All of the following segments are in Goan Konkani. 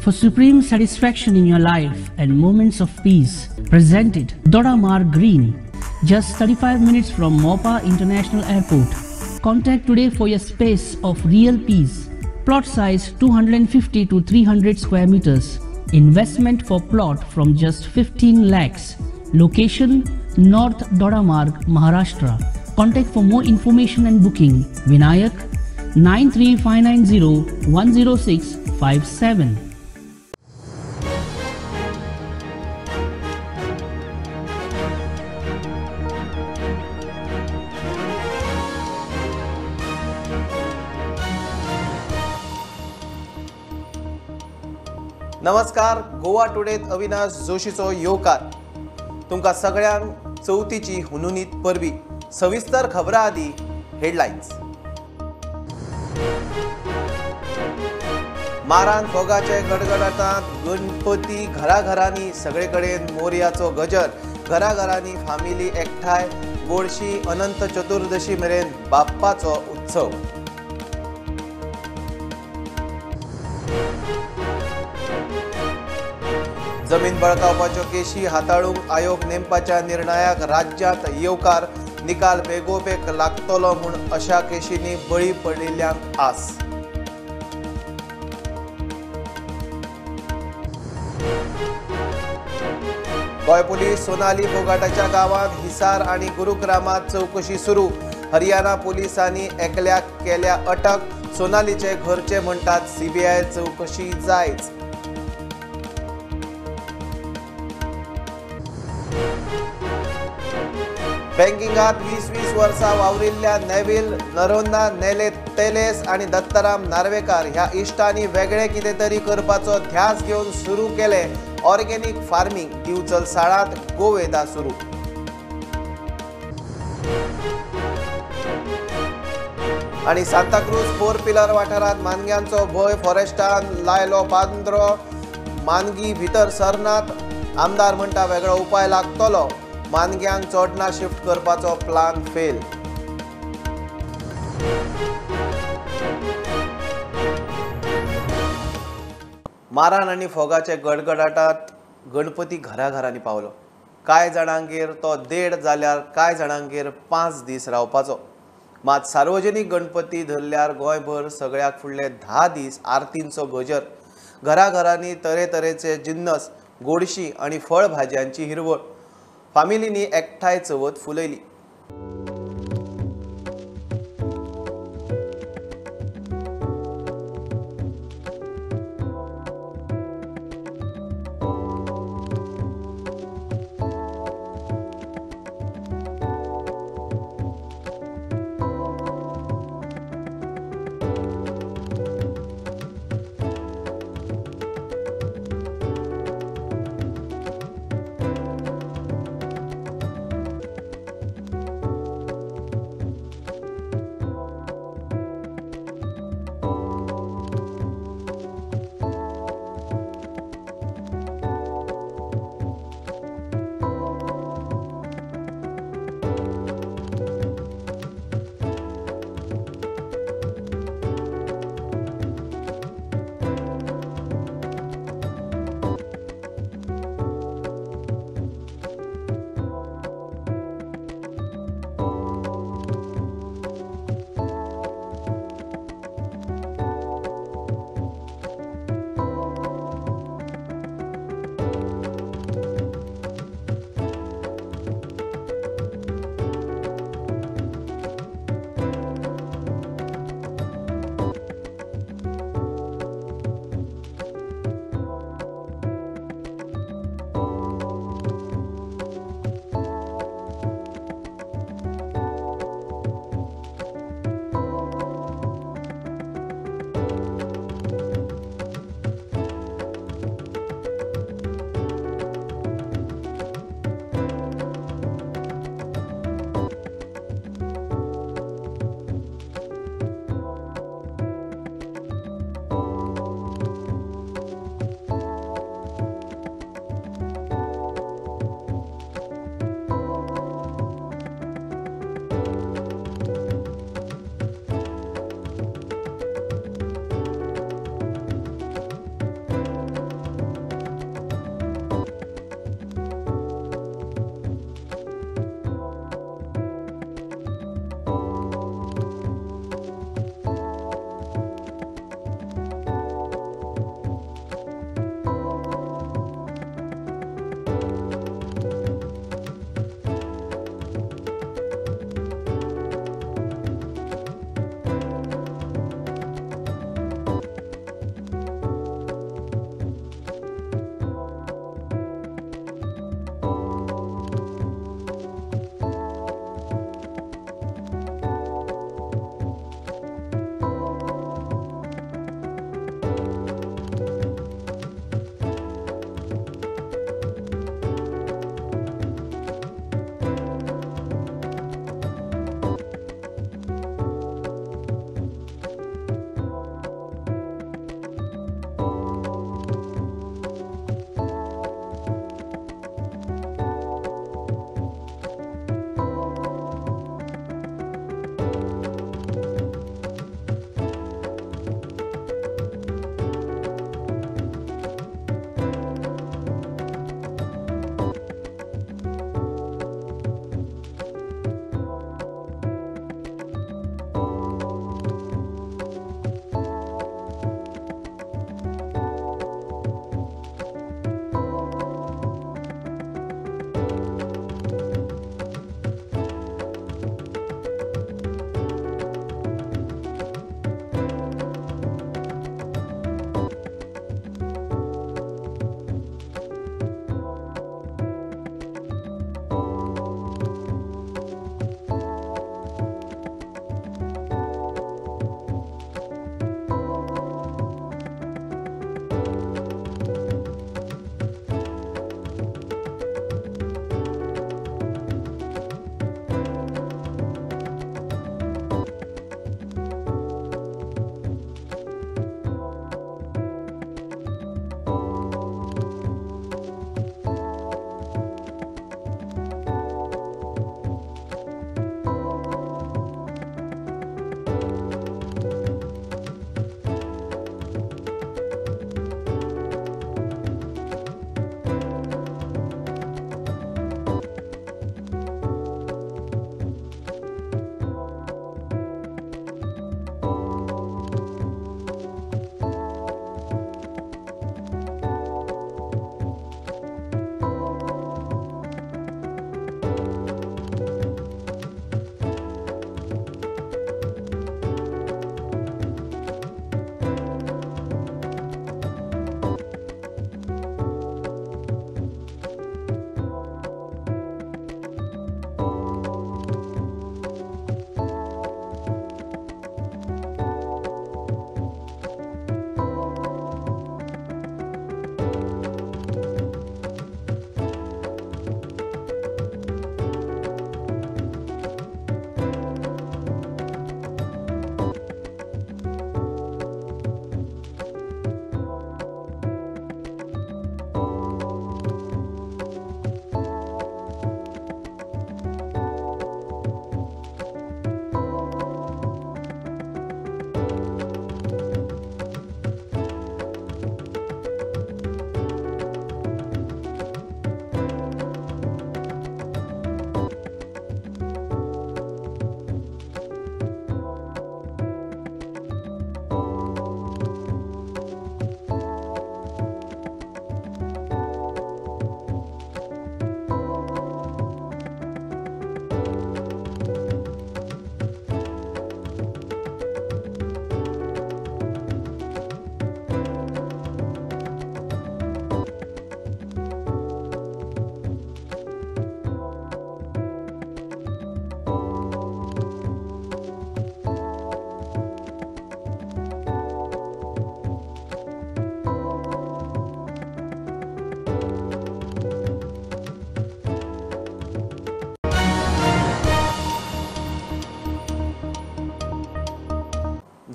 For supreme satisfaction in your life and moments of peace, presented Dodamarg Green, just 35 minutes from Mopa International Airport. Contact today for your space of real peace. Plot size 250 to 300 square meters. Investment for plot from just 15 lakhs. Location North Dodamarg, Maharashtra. Contact for more information and booking. Vinayak 93590 10657. नमस्कार, गोवा टुडेत अविनाश जोशीचो येवकार. तुमकां सगळ्यांक चवथीची हुनहुनीत परबी. सविस्तर खबरां आदी हेडलायन्स. मारान फोगाचे गडगडाटांत गणपती घराघरांनी, सगळे कडेन मोरयाचो गजर. घराघरांनी फामिली एकठांय, गोडशी अनंत चतुर्दशी मेरेन बाप्पाचो उत्सव. जमीन बळकावपाच्यो केशी हाताळूंक आयोग नेमपाच्या निर्णयाक राज्यांत येवकार. निकाल बेगोबेग लागतलो म्हूण अशा केशींनी बळी पडिल्ल्यांक आस. गोंय पुलीस सोनाली फोगाटाच्या गांवांत हिसार आनी गुरुग्रामांत चवकशी सुरू. हरियाणा पुलिसांनी एकल्याक केल्या अटक. सोनालीचे घरचे म्हणटात सीबीआय चवकशी जायच. बँकिंगात 20-20 वर्सां वावरिल्ल्या नेव्हिल नरोन्हा, नेले तेलेस आनी दत्ताराम नार्वेकार ह्या इश्टांनी वेगळे कितें तरी करपाचो ध्यास घेवन सुरू केलें ऑर्गेनिक फार्मींग. दिवचल साळांत गोवेदा सुरू. आनी सांताक्रूज 4 पिलर वाठारांत मानग्यांचो भंय. फॉरेस्टान लायलो पांदरो, मानगी भितर सरनात. आमदार म्हणटा वेगळो उपाय लागतलो. मानग्यांक चोडणा शिफ्ट करपाचो प्लान फेल. मारान आनी फोगाचे गडगडाटात गणपती घराघरांनी पावलो. कांय जाणांगेर तो 1.5 जाल्यार कांय जाणांगेर 5 दीस रावपाचो. मात सार्वजनीक गणपती धरल्यार गोंयभर सगळ्याक फुडले 10 दीस आरतींचो गजर. घराघरांनी तरेतरेचे जिन्नस, गोडशी आनी फळ भाजयांची हिरवळ. फामिलींनी एकठांय चवथ फुलयली.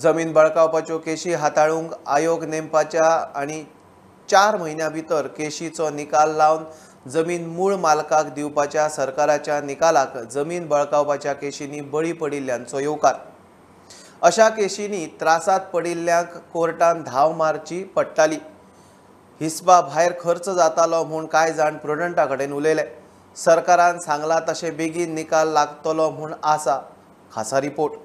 जमीन बळकावपाच्यो केशी हाताळूंक आयोग नेमपाच्या आनी 4 म्हयन्यां भितर केशीचो निकाल लावन जमीन मूळ मालकाक दिवपाच्या सरकाराच्या निकालाक जमीन बळकावपाच्या केशींनी बळी पडिल्ल्यांचो येवकार. अशा केशींनी त्रासांत पडिल्ल्यांक कोर्टान धांव मारची पडटाली. हिसबा भायर खर्च जातालो म्हूण कांय जाण प्रुडंटा कडेन उलयले. सरकारान सांगला तशें बेगीन निकाल लागतलो म्हूण आसा. खासा रिपोर्ट.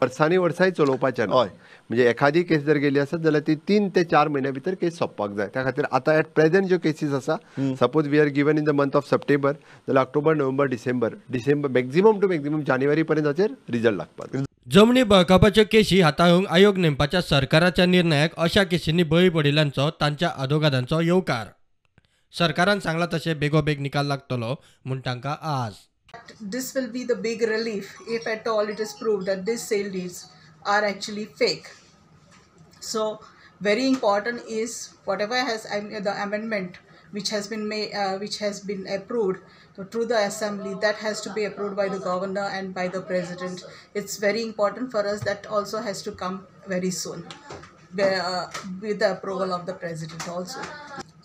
वर्सांनी वर्सांय चलोवपाचें ना, म्हणजे एखादी केस जर गेली आसत जाल्यार ती 3 ते 4 म्हयन्या भितर केस सोंपपाक जाय. त्या खातीर आतां एट प्रेझेंट ज्यो केसीस आसा, suppose we are given in the month of September जाल्यार October, November, December, December maximum to maximum जानेवारी पर्यंत ताचेर रिजल्ट लागपाक जाय. जमनी बळकावपाच्यो केशी हाताळूंक आयोग नेमपाच्या सरकाराच्या निर्णयाक अशा केशींनी बळी पडिल्ल्यांचो तांच्या आदोगादांचो येवकार. सरकारान सांगला तशें बेगोबेग निकाल लागतलो म्हूण तांकां आस. This will be the big relief if at all it is proved that these sale deeds are actually fake. So very important is whatever has the amendment which has been made, which has been approved through the assembly, that has to be approved by the governor and by the president. It's very important for us that also has to come very soon with the approval of the president also.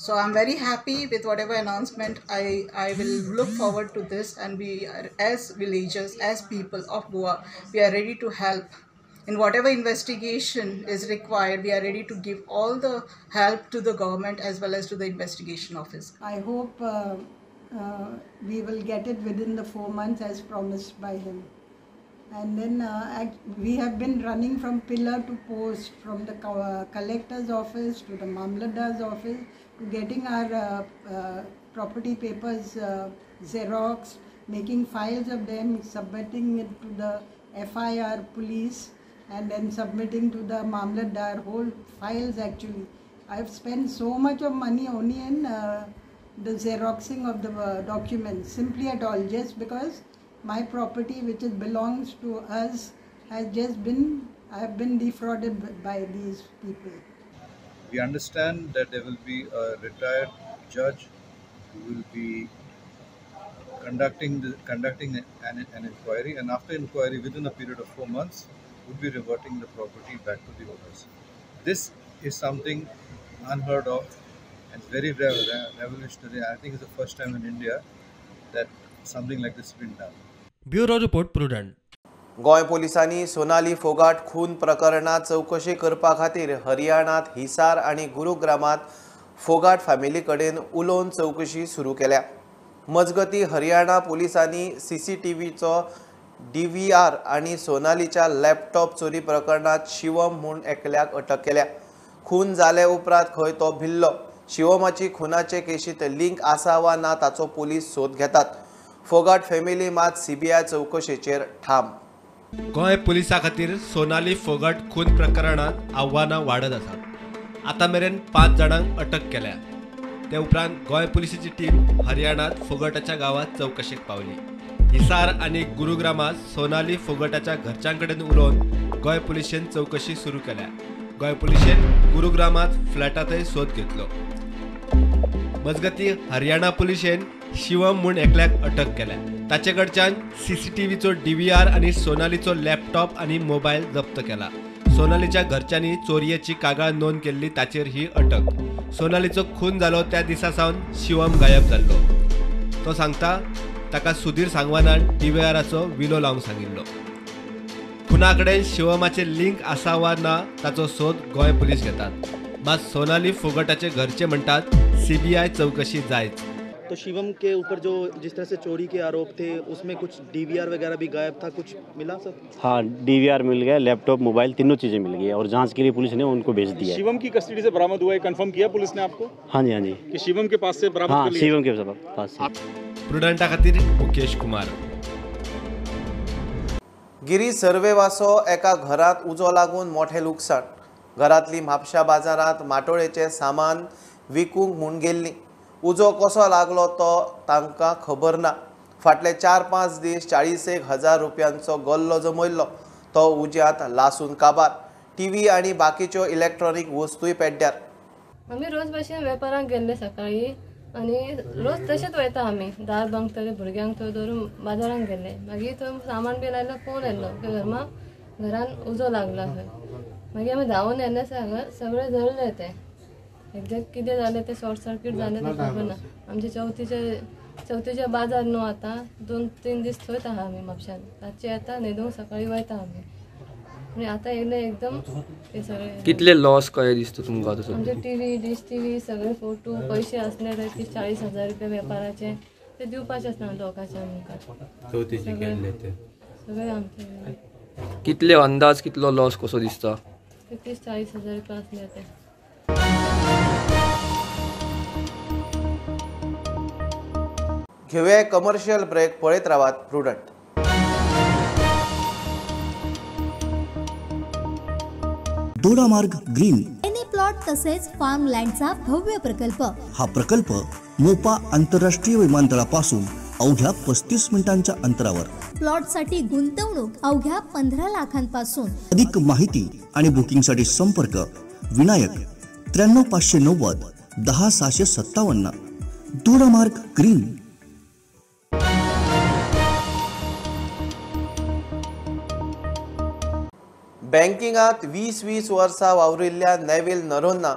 So I'm very happy with whatever announcement. I will look forward to this, and we are, as villagers, as people of Goa, we are ready to help in whatever investigation is required. We are ready to give all the help to the government as well as to the investigation office. I hope we will get it within the 4 months as promised by him. And then we have been running from pillar to post, from the collector's office to the Mamladar's office, to getting our property papers xeroxed, making files of them, submitting it to the FIR police, and then submitting to the Mamlatdar, whole files actually. I have spent so much of money only in the xeroxing of the documents, simply at all, just because my property, which it belongs to us, has just been, I have been defrauded by these people. We understand that there will be a retired judge who will be conducting an inquiry, and after inquiry, within a period of 4 months, would be reverting the property back to the owners. This is something unheard of and very revolutionary. I think it's the first time in India that something like this has been done. Bureau report, Prudent. Goa पोलिसांनी सोनाली फोगाट खून प्रकरणात चवकशी करपा खातीर हरियाणात हिसार आनी गुरुग्रामात फोगाट फॅमिली कडेन उलोवन चवकशी सुरू केल्या. मजगती हरियाणा पोलिसांनी सीसीटीव्हीचो DVR आनी सोनालीच्या लॅपटॉप चोरी प्रकरणात शिवम म्हूण एकल्याक अटक केल्या. खून जाले उपरांत खंय तो भिल्लो. शिवमाची खुनाचे केशीत लिंक आसा वा ना ताचो पोलीस सोद घेतात. फोगाट फॅमिली मात सीबीआय चवकशेचेर ठाम. गोंय पुलिसां खातीर सोनाली फोगाट खून प्रकरणांत आव्हानां वाडत आसात. आतां मेरेन 5 जाणांक अटक केल्या. ते उपरांत गोंय पुलिसाची टीम हरियाणात फोगाटाच्या गांवांत चवकशेक पावली. हिसार आनी गुरुग्रामात सोनाली फोगाटाच्या घरच्यां कडेन उलोवन गोंय पुलिशेन चवकशी सुरू केल्या. गोंय पुलिशेन गुरुग्रामात फ्लॅटांतय सोद घेतलो. मजगती हरियाणा पुलिशेन शिवम म्हूण एकल्याक अटक केल्या. ताचे कडच्यान सीसीटीव्हीचो DVR आनी सोनालीचो लॅपटॉप आनी मोबायल जप्त केला. सोनालीच्या घरच्यांनी चोरयेची कागाळ नोंद केल्ली, ताचेर ही अटक. सोनालीचो खून जालो त्या दिसा सावन शिवम गायब जाल्लो. तो सांगता ताका सुधीर सांगवानान DVRाचो विलो लावंक सांगिल्लो. खुना कडेन शिवमाचे लिंक आसा वा ना ताचो सोद गोंय पुलीस घेतात. मात सोनाली फोगाटाचे घरचे म्हणटात सीबीआय चवकशी जायच. तो शिवम के ऊपर जो जिस तरह से चोरी के आरोप थे उसमें कुछ DVR वगैरह भी गायब था, कुछ मिला सर? हाँ, DVR मिल गया, लैपटॉप, मोबाइल तीनों चीज़ें मिल गई और जांच के लिए पुलिस ने उनको भेज दिया. शिवम की कस्टडी से बरामद हुआ है, कंफर्म किया पुलिस ने आपको? हाँ जी, हाँ जी, कि शिवम के पास से बरामद? हाँ, शिवम के पास से. प्रुडंटा खातीर मुकेश कुमार. गिरी सर्वेवासो एका घरात उजो लागून मोठे लुकसाण. घरातली म्हापशा बाजारात माटोळेचे सामान विकूंक म्हूण गेल्ली. उजो कसो लागलो तो तांकां खबर ना. फाटले 4-5 दीस 40-1 हजार रुपयांचो गल्लो जमयल्लो तो उज्यांत लासून काबार. टीव्ही आनी बाकीच्यो इलेक्ट्रॉनीक वस्तूय पेड्ड्यार. आमी रोज भशेन वेपाराक गेल्ले सकाळी आनी रोज तशेंच वयता आमी. दार बांगतले भुरग्यांक थंय दवरून बाजारान गेल्ले. मागीर थंय सामान बी लायलो, फोन आयलो की घरान उजो लागला खंय. मागीर आमी धांवून येयले सगळें जळ्ळें तें. एक्झॅक्ट कितें जालें तें शॉर्ट सर्कीट जालें तें खबर ना. आमचे चवथीचे बाजार न्हू आतां 2-3 दीस थंयच आहा आमी म्हापश्यान. रातचे येता न्हिदूंक सकाळीं वयता आमी. आनी आतां येयले एकदम हे सगळे. कितले लॉस कशें दिसता तुमकां आतां? आमचे टीव्ही, डीश टीव्ही सगळे फोटो पयशे आसले ते 30-40 हजार रुपया वेपाराचे ते दिवपाचे आसना लोकांचे आमकां. चवथीचे केल्ले ते सगळे आमचे. कितले अंदाज कितलो लॉस कसो दिसता? 30-40 हजार रुपया आसले ते. घेवया कमर्शियल ब्रेक. पळयत रावात prudent. Dodamarg green any plot तसेच फार्म लँडचा भव्य प्रकल्प. हा प्रकल्प मोपा आंतरराष्ट्रीय विमानतळापासून अवघ्या 35 मिनिटांच्या अंतरावर. प्लॉटसाठी गुंतवणूक अवघ्या 15 लाखांपासून. अधिक माहिती आणि बुकिंगसाठी संपर्क विनायक 93590 10657. दोडामार्ग ग्रीन. बँकिंगात 20-20 वर्सां वावरिल्ल्या नेवील नरोन्हा,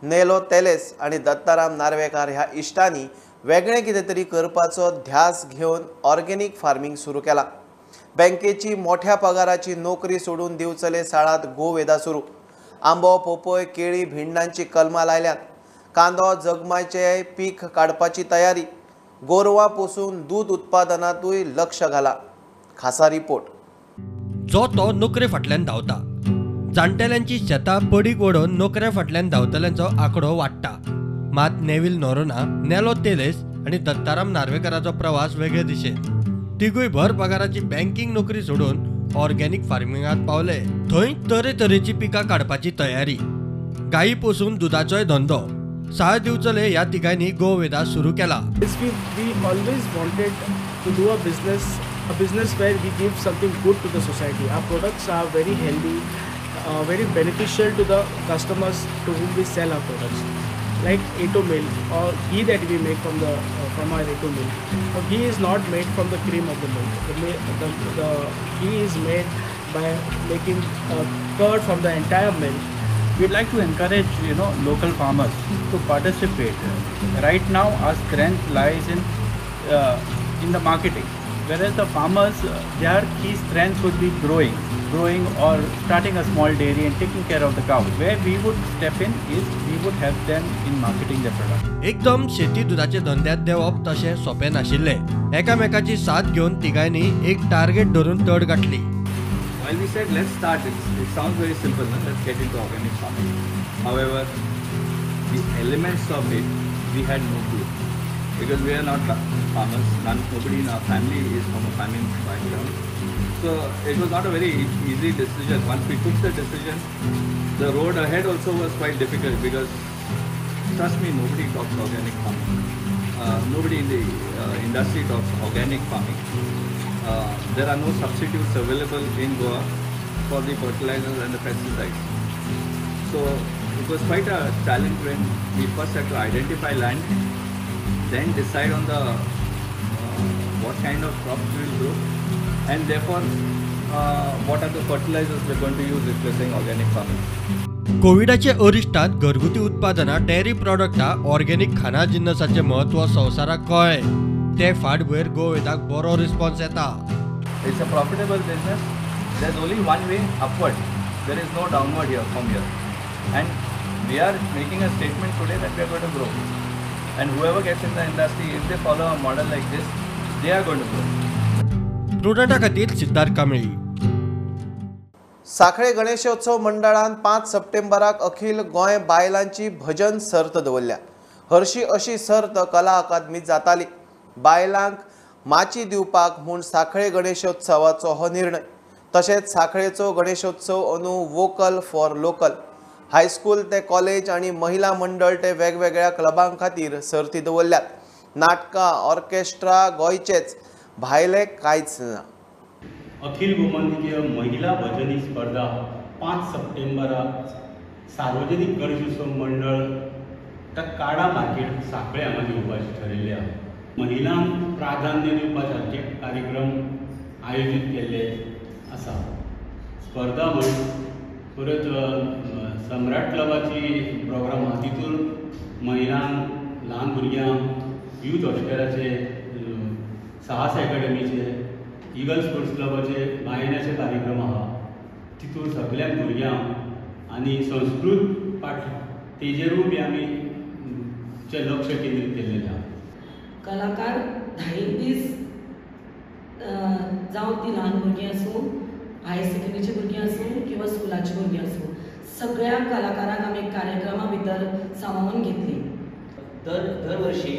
नेलो तेलेस आनी दत्ताराम नार्वेकार ह्या इश्टांनी वेगळें कितें तरी करपाचो ध्यास घेवन ऑर्गेनीक फार्मींग सुरू केलां. बँकेची मोठ्या पगाराची नोकरी सोडून दिवचले साळांत गोवेदा सुरू. आंबो, पोपय, केळी, भिंडांची कलमां लायल्यात. कांदो, जगमाचे पीक काडपाची तयारी. गोरवां पोसून दूद उत्पादनांतूय लक्ष घालां. खासा रिपोर्ट. जो तो नोकरे फाटल्यान धांवता. जाणटेल्यांची शेतां पडीक वडोवन नोकऱ्या फाटल्यान धांवतल्यांचो आंकडो वाडटा. मात नेवील नोरोना, नेलो तेलेस आनी दत्ताराम नार्वेकाराचो प्रवास वेगळे दिशेन. तिगूय भर पगाराची बँकिंग नोकरी सोडून ऑर्गेनीक फार्मिंगात पावले. थंय तरेतरेची पिकां काडपाची तयारी. गायी पोसून दुदाचोय धंदो. साळ दिवचले ह्या तिगांनी गोवेदा सुरू केला. We always wanted to do a business where we give something good to the society. Our products are very healthy, very beneficial to the customers to whom we sell our products. Like A2 milk or ghee that we make from our A2 milk. Now, ghee is not made from the cream of the milk. The ghee is made by making a curd from the entire milk. We'd like to encourage local farmers to participate. Right now, our strength lies in the marketing, whereas the farmers, their key strengths would be growing or starting a small dairy and taking care of the cow. Where we would step in is we would help them in marketing their product. एकदम शेती दुदाचे धंद्यात देंवप तशें सोंपें नाशिल्लें. एकामेकाची साथ घेवन तिगांनी एक टार्गेट धरून तड गांठली. While we said let's start, it sounds very simple, no? Let's get into organic farming. However, the elements of it, we had no clue. Because we are not farmers, nobody in our family is from a farming background. So it was not a very easy decision. Once we took the decision, the road ahead also was quite difficult because, trust me, nobody talks organic farming. Nobody in the industry talks organic farming. There are no substitutes available in Goa for the fertilizers and the pesticides. So it was quite a challenge when we first had to identify land, then decide on the what kind of crops we will grow, and therefore what are the fertilizers we are going to use if we are saying organic farming. कोविडाचे अरिश्टांत घरगुती उत्पादनां, डेअरी प्रॉडक्टां, ऑर्गेनीक खाणा जिन्नसाचें म्हत्व संवसाराक कळ्ळें. ते फाटभुंयेर गोवेदाक बरो रिस्पॉन्स येता. It's a profitable business. There is only one way upward. There is no downward here from here. And we are making a statement today that we are going to grow. And whoever gets in the industry, if they follow a model like this, they are going to grow. प्रुडंटा खातीर सिद्धार्थ कांबळी. सांखळे गणेशोत्सव मंडळान 5 सप्टेंबराक अखिल गोंय बायलांची भजन सर्त दवरल्या. हरशी अशी सर्त कला अकादमीत जाताली. बायलांक माची दिवपाक म्हूण सांखळे गणेशोत्सवाचो हो निर्णय. तशेंच सांखळेचो गणेशोत्सव अंदू वोकल फॉर लोकल. हायस्कूल ते कॉलेज आनी महिला मंडळ ते वेगवेगळ्या क्लबां खातीर सर्ती दवरल्यात. नाटकां, ऑर्केस्ट्रा गोंयचेच, भायले कांयच ना. अखिल गोमंतकीय महिला भजनी स्पर्धा 5 सप्टेंबराक सार्वजनिक गणेशोत्सव मंडळ काडा मार्केट सांखळे हांगा घेवपाचें ठरिल्लें आसा. महिलांक प्राधान्य दिवपा सारके कार्यक्रम आयोजीत केल्ले आसा. स्पर्धा म्हण परत सम्राट क्लबाची प्रोग्राम आहा तितून महिलांक, ल्हान भुरग्यांक, यूथ हॉस्टेलाचे, साहस एकाडमीचे, इगल स्पोर्ट्स क्लबाचे बायण्याचे कार्यक्रम आहा तितून सगळ्या भुरग्यांक आनी संस्कृत पाठ तेजेरूय बी आमी लक्ष केंद्रीत केल्लें आहा. कलाकार 10 दीस जावं ती ल्हान भुरगीं आसूं, हायर सेकंडरीची भुरगीं आसूं किंवा स्कुलाची भुरगीं आसूं, सगळ्या कलाकारांक आमी कार्यक्रमा भितर सामावून घेतली. दरवर्षी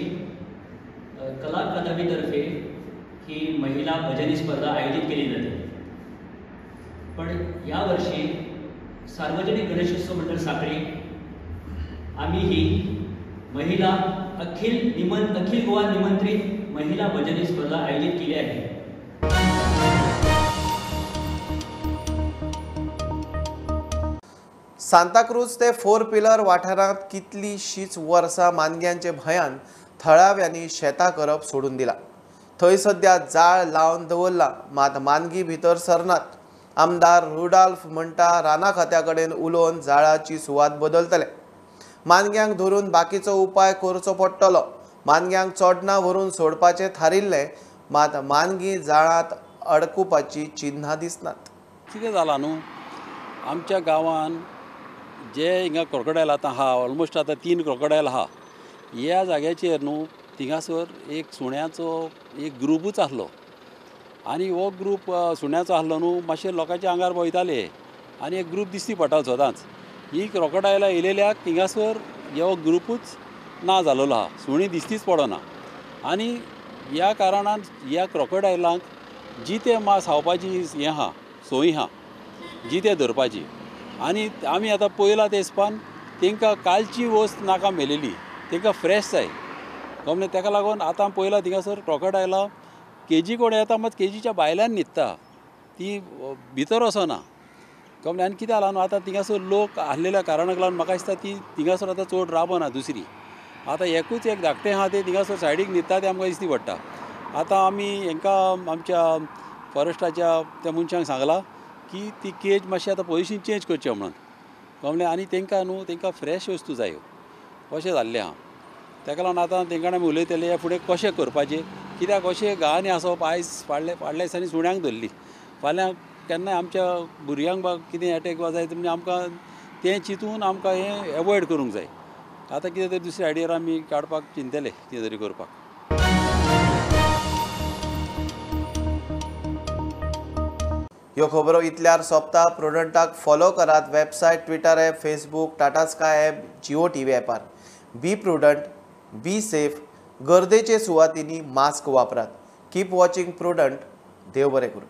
कला अकादमीतर्फे ही महिला भजनी स्पर्धा आयोजित केली जाते, पण यावर्षी सार्वजनिक गणेशोत्सव मंडळ साखळी आम्ही ही महिला अखिल गोवा निमंत्रित महिला भजनी स्पर्धा आयोजित केली आहे. सांताक्रूज ते 4 पिलर वाठारांत कितलीशीच वर्सां मानग्यांचे भंयान थळाव्यांनी शेतां करप सोडून दिला. थंय सद्या जाळ लावन दवरला, मात मानगी भितर सरनात. आमदार रुडाल्फ म्हणटा राना खात्या कडेन उलोवन जाळाची सुवात बदलतले. मानग्यांक धरून बाकीचो उपाय करचो पडटलो. मानग्यांक चोडणा व्हरून सोडपाचें थारिल्लें, मात मानगी जाळांत अडकुपाची चिन्हां दिसनात. कितें जालां न्हू, आमच्या गांवान जे हिंगा क्रोकोडायल आतां आहा, ऑलमोस्ट आतां 3 क्रोकोडायल आहा. ह्या जाग्याचेर न्हू थिंगासर एक सुण्याचो एक ग्रुपूच आसलो आनी हो ग्रूप सुण्याचो आसलो न्हू, मातशे लोकांच्या आंगार भोंवताले आनी एक ग्रूप दिसती पडटालो सदांच. ही क्रोकोडायलां येयलेल्याक थिंगासर हो ग्रुपूच ना जालोलो आहा, सुणी दिसतीच पडना. आनी ह्या कारणान ह्या क्रोकोडायलांक जितें मांस खावपाची हें आहा, सोय आहा जितें धरपाची. आनी आमी आतां पळयलां ते हिसपान तांकां कालची वस्त नाका मेलेली, तांकां फ्रेश जाय. कमले ताका लागून आतां पळयलां थिंगासर क्रोकोडायलां केजी कोण येता मात केजीच्या भायल्यान न्हिदता, ती भितर वचना. कमले आनी कितें जालां न्हू, आतां थिंगासर लोक आसलेल्या कारणाक लागून म्हाका दिसता ती थिंगासर आतां चड राबना दुसरी. आतां एकूच एक धाकटें आहा तें थिंगासर सायडीक न्हिदता, तें आमकां दिसती पडटा. आतां आमी हांकां आमच्या फॉरेस्टाच्या त्या मनशांक सांगलां की ती केज मातशी आतां पोजिशन चेंज करचें म्हणून. कमले आनी तांकां न्हू तांकां फ्रेश वस्तू जायो अशें जाल्लें आहा. ताका लागून आतां तांकां आमी उलयतले ह्या फुडें कशें करपाचें, कित्याक अशें गांवांनी आसप. आयज फाटल्या दिसांनी सुण्यांक धरली, फाल्यां केन्नाय आमच्या भुरग्यांक बा कितें एटॅक वा जायत म्हणजे आमकां तें चिंतून आमकां हें एवॉयड करूंक जाय. आतां कितें तरी दुसरी आयडिया आमी काडपाक चिंतले कितें तरी करपाक. ह्यो खबरो इतल्यार सोंपता. प्रुडंटाक फॉलो करात website, Twitter app, Facebook, Tata Sky app, Jio TV ॲपार. Be prudent, be safe. गर्देचे सुवातींनी मास्क वापरात. Keep watching Prudent. देव बरें करूं.